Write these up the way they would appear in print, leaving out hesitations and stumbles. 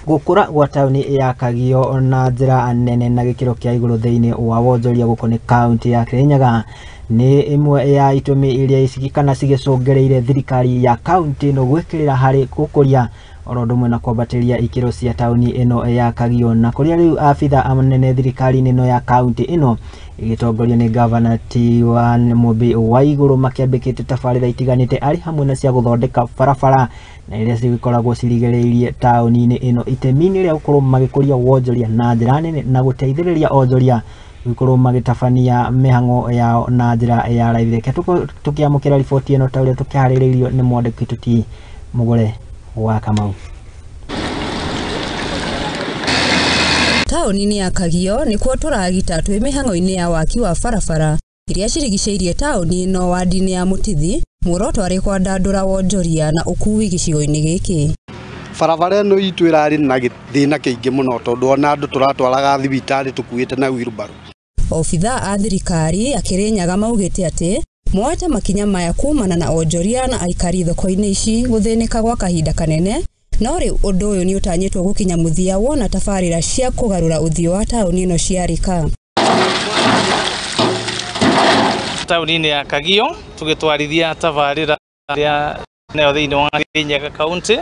Gũkũra gwa taũni ya Kagio na njĩra nene na gĩkĩro kĩa igũrũ thĩinĩ wa wonjoria gũkũ nĩ kaunti ya Kirinyaga nĩ ĩmwe ya itũmi iria kana cigĩcũngĩrĩire thirikari ya kaunti ĩno gwĩkĩrĩra harĩ gũkũria oro ũndũ ũmwe na kwambatĩria ikĩro cia taũni ĩno ya Kagio, na kũrĩa rĩu abitha anene thirikari-inĩ ĩno ya kaunti ĩno ĩgĩtongorio nĩ Gavana T1 Mumbi Waiguru makĩambĩkĩte tabarĩra itiganĩte arĩ hamwe na cia gũthondeka barabara na iria cigĩkoragwo cirigĩrĩirie taũni-inĩ ĩno itemi-inĩ rĩa gũkorwo magĩkũria wonjoria na njĩra nene na gũteithĩrĩria onjoria gũkorwo magĩtabania mĩhang'o yao na njĩra ya raithi. Reke tũkĩamũkĩra riboti ĩno ta ũrĩa tũkĩharĩrĩirio nĩ mwandĩki witũ T Mũgũre wa Kamau. Taũni-inĩ ya Kagio nĩkuo tũragita twĩ mĩhang'o-inĩ ya waki wa barabara iria cirigicĩirie taũni ĩno wadi-inĩ ya Mũtithi, muoroto arĩ kwandandũra wonjoria na ũkui gĩcigo-inĩ gĩkĩ. Barabara ĩno itũ ĩrarĩ na gĩthĩna kĩingĩ mũno tondũ ona andũ tũratwaraga thibitarĩ tũkuĩte na wheelbarrow. Obithaa a thirikari a Kirinyaga maugĩte atĩ moete makinya maya kumana na onjoria na aikari thoko-inĩ ici gũthĩnĩka gwa kahinda kanene, no rĩu ũndũ ũyũ nĩ ũtanyĩtwo gũkinya mũthia wona tabarĩra cia kũgarũra ũthiũ wa taũni ĩno ciarĩka. Taũni-inĩ ya Kagio tũgĩtwarithia tabarĩra ya nayo thĩinĩ wa Kirinyaga kaunti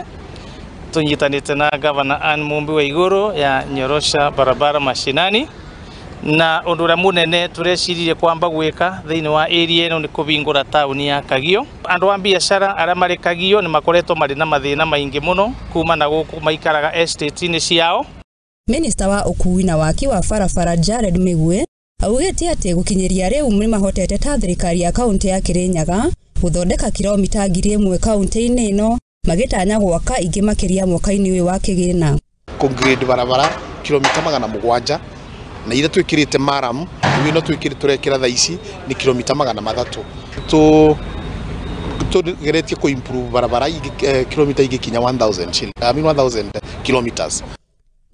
tũnyitanĩte na Gavana Anne Mumbi Waiguru ya Nyorosha barabara mashinani, na ũndũ ũrĩa mũnene tũreciririe kwamba gwĩka thĩinĩ wa area ĩno nĩ kũhingũra taũni ya Kagio. Andũ a biacara arĩa marĩ Kagio nĩ makoretwo marĩ na mathĩna maingĩ mũno kuma na gũkũ maikaraga estate-inĩ ciao. Minista wa ũkui na waki wa barabara Jared Migwe augĩte atĩ gũkinyĩria rĩu nĩ mahotete ta thirikari ya kaunti ya Kirinyaga gũthondeka kilomita 1000 kaunti-inĩ ĩno, magĩtanya gwaka ingĩ makĩria mwaka-inĩ ũyũ wa kĩgĩna. Kũgrade barabara kilomita 700 na iria twĩkĩrĩte maram rĩu ĩno twĩkĩrĩte tũrekĩra thaa ici nĩ kilomita 300. Tũgeretie kũ improve barabara kilomita ingĩkinya 1000 I mean 1000 kilometers.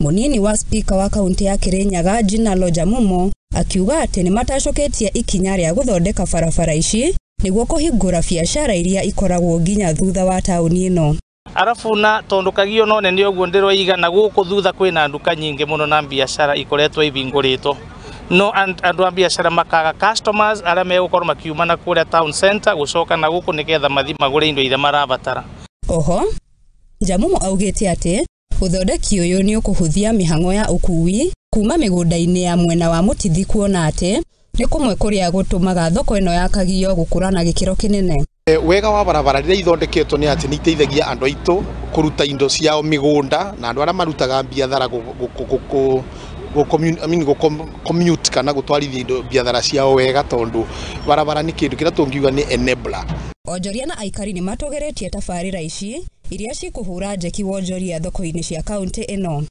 Munini wa speaker wa kaunti ya Kirinyaga Gina Lojamumo akiuga atĩ nĩ matacũkĩtie ikinya rĩa gũthondeka barabara ici nĩguo kũhingũra biacara iria ikoragwo nginya thutha wa taũni ĩno. Arafu na tondu Kagio no nene ũguo ndĩroiga na gũkũ thutha kwĩna nduka nyingĩ mũno na biacara ikoretwo ibingũrĩtwo, no andũ a biacara makaga customers arĩa megũkorwo makiuma na kũrĩa town center gũcoka na gũkũ nĩgetha mathi magũre indo iria marabatara. Oho Jamumo augĩte atĩ ũthondeki ũyũ nĩ ũkũhũthia mĩhang'o ya ũkui kuma mĩgũnda-inĩ ya mwena wa Mũtithi, kuona atĩ nĩ kũmwe kũrĩa gũtũmaga thoko ĩno ya Kagio gũkũra na gĩkĩro kĩnene. Wega wa barabara rĩrĩa ithondeketwo nĩ atĩ nĩ iteithagia andũ aitũ kũruta indo ciao mĩgũnda na andũ arĩa marutaga biathara commute kana gũtwarithia indo biathara ciao wega, tondũ barabara nĩ kĩndũ kĩrĩa tũngiuga nĩ enabler. Onjoria na aikari nĩ matogeretie tabarĩra ici iria cikũhũra njeki wonjoria thoko-inĩ cia kaunti ĩno.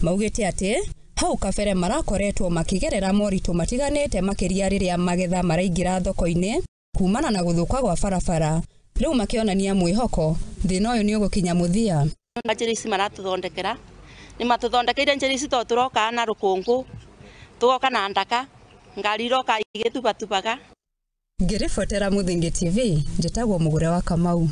Maugĩte atĩ hau kabere marakoretwo makĩgerera moritũ matiganĩte makĩria rĩrĩa magetha maraingĩra thoko-inĩ kumana na gũthũka gwa barabara, rĩu makĩonania mwĩhoko thĩna ũyũ nĩ ũgũkinya mũthia. Njĩra ici maratũthondekera nĩ matũthondekeire njĩra ici tondũ tũroka na rũkũngũ, tũgoka na ndaka, ngari iroka igĩtubatubaga. Ngĩribotera Muthingi TV, njĩtagwo Mũgũre wa Kamau.